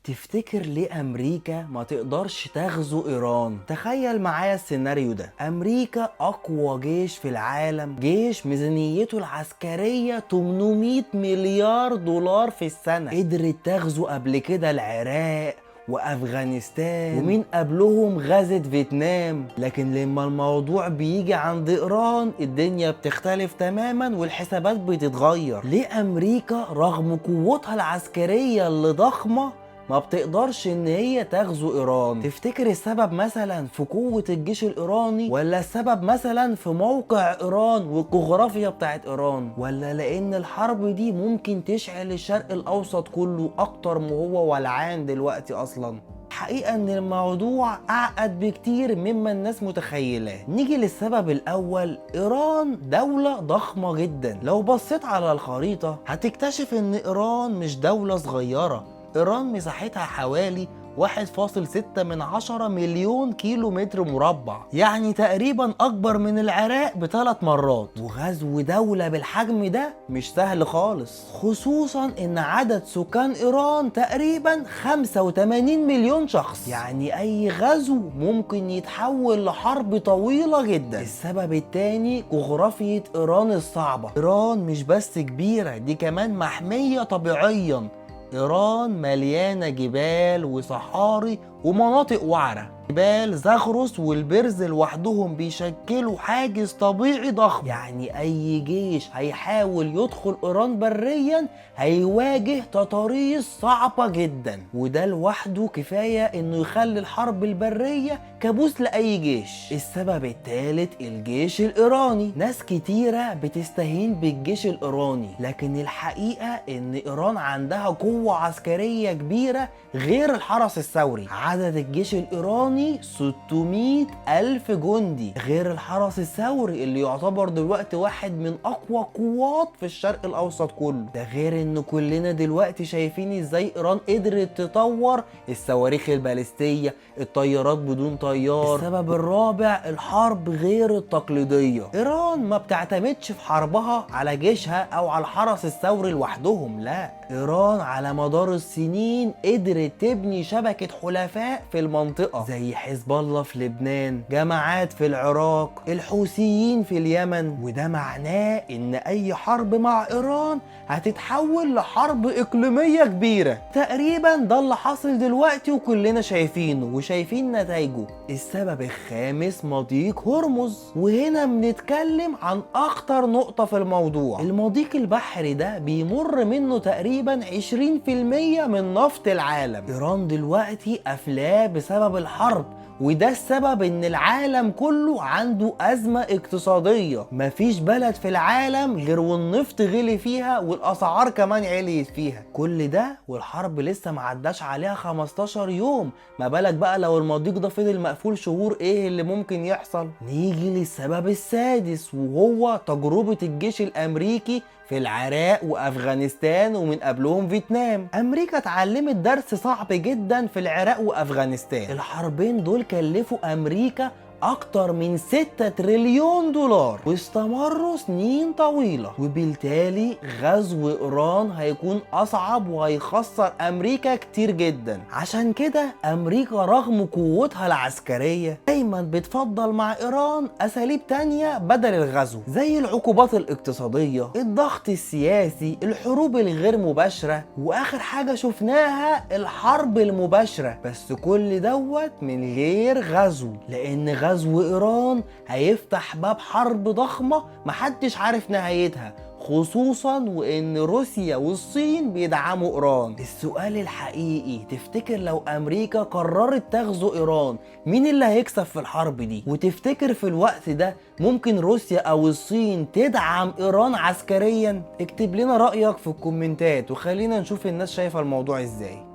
تفتكر ليه امريكا ما تقدرش تغزو ايران؟ تخيل معايا السيناريو ده. امريكا اقوى جيش في العالم، جيش ميزانيته العسكرية 800 مليار دولار في السنة، قدرت تغزو قبل كده العراق وافغانستان ومين قبلهم غزت فيتنام. لكن لما الموضوع بيجي عند ايران الدنيا بتختلف تماما والحسابات بتتغير. ليه امريكا رغم قوتها العسكرية اللي ضخمة ما بتقدرش ان هي تغزو ايران؟ تفتكر السبب مثلا في قوة الجيش الايراني، ولا السبب مثلا في موقع ايران والجغرافيا بتاعت ايران، ولا لان الحرب دي ممكن تشعل الشرق الاوسط كله اكتر ما هو ولعان دلوقتي اصلا؟ الحقيقة ان الموضوع اعقد بكتير مما الناس متخيلاه. نيجي للسبب الاول. ايران دولة ضخمة جدا، لو بصيت على الخريطة هتكتشف ان ايران مش دولة صغيرة. إيران مساحتها حوالي 1.6 من 10 مليون كيلو متر مربع، يعني تقريبا أكبر من العراق ب3 مرات. وغزو دولة بالحجم ده مش سهل خالص، خصوصا إن عدد سكان إيران تقريبا 85 مليون شخص، يعني أي غزو ممكن يتحول لحرب طويلة جدا. السبب التاني جغرافية إيران الصعبة. إيران مش بس كبيرة، دي كمان محمية طبيعيا. إيران مليانة جبال وصحاري ومناطق وعرة. جبال زاغروس والبرز لوحدهم بيشكلوا حاجز طبيعي ضخم، يعني أي جيش هيحاول يدخل إيران بريا هيواجه تضاريس صعبة جدا، وده لوحده كفاية إنه يخلي الحرب البرية كابوس لأي جيش. السبب الثالث الجيش الإيراني. ناس كتيرة بتستهين بالجيش الإيراني، لكن الحقيقة إن إيران عندها قوة عسكرية كبيرة غير الحرس الثوري. عدد الجيش الإيراني 600 ألف جندي، غير الحرس الثوري اللي يعتبر دلوقتي واحد من أقوى قوات في الشرق الأوسط كله. ده غير إن كلنا دلوقتي شايفين إزاي إيران قدرت تطور الصواريخ البالستية، الطيارات بدون طيار. السبب الرابع الحرب غير التقليدية. إيران ما بتعتمدش في حربها على جيشها أو على الحرس الثوري لوحدهم، لا، إيران على مدار السنين قدرت تبني شبكة حلفاء في المنطقة، زي حزب الله في لبنان، جماعات في العراق، الحوثيين في اليمن. وده معناه إن أي حرب مع إيران هتتحول لحرب إقليمية كبيرة. تقريبا ده اللي حاصل دلوقتي وكلنا شايفينه وشايفين نتائجه. السبب الخامس مضيق هرمز، وهنا بنتكلم عن أخطر نقطة في الموضوع. المضيق البحري ده بيمر منه تقريبا 20% من نفط العالم. إيران دلوقتي قافلاه بسبب الحرب، وده السبب ان العالم كله عنده ازمة اقتصادية. مفيش بلد في العالم غير والنفط غلي فيها والاسعار كمان عليت فيها. كل ده والحرب لسه معداش عليها 15 يوم، ما بالك بقى لو المضيق ده فضل مقفول شهور ايه اللي ممكن يحصل؟ نيجي للسبب السادس، وهو تجربة الجيش الامريكي في العراق وافغانستان ومن قبلهم فيتنام. امريكا اتعلمت درس صعب جدا في العراق وافغانستان. الحربين دول كلفوا امريكا اكتر من 6 تريليون دولار واستمروا سنين طويلة، وبالتالي غزو ايران هيكون اصعب وهيخسر امريكا كتير جدا. عشان كده امريكا رغم قوتها العسكرية دايما بتفضل مع ايران اساليب تانية بدل الغزو، زي العقوبات الاقتصادية، الضغط السياسي، الحروب الغير مباشرة، واخر حاجة شفناها الحرب المباشرة. بس كل دوت من غير غزو، لان غزو إيران هيفتح باب حرب ضخمة محدش عارف نهايتها، خصوصا وإن روسيا والصين بيدعموا إيران. السؤال الحقيقي، تفتكر لو أمريكا قررت تغزو إيران مين اللي هيكسب في الحرب دي؟ وتفتكر في الوقت ده ممكن روسيا أو الصين تدعم إيران عسكريا؟ اكتب لنا رأيك في الكومنتات وخلينا نشوف الناس شايفة الموضوع إزاي.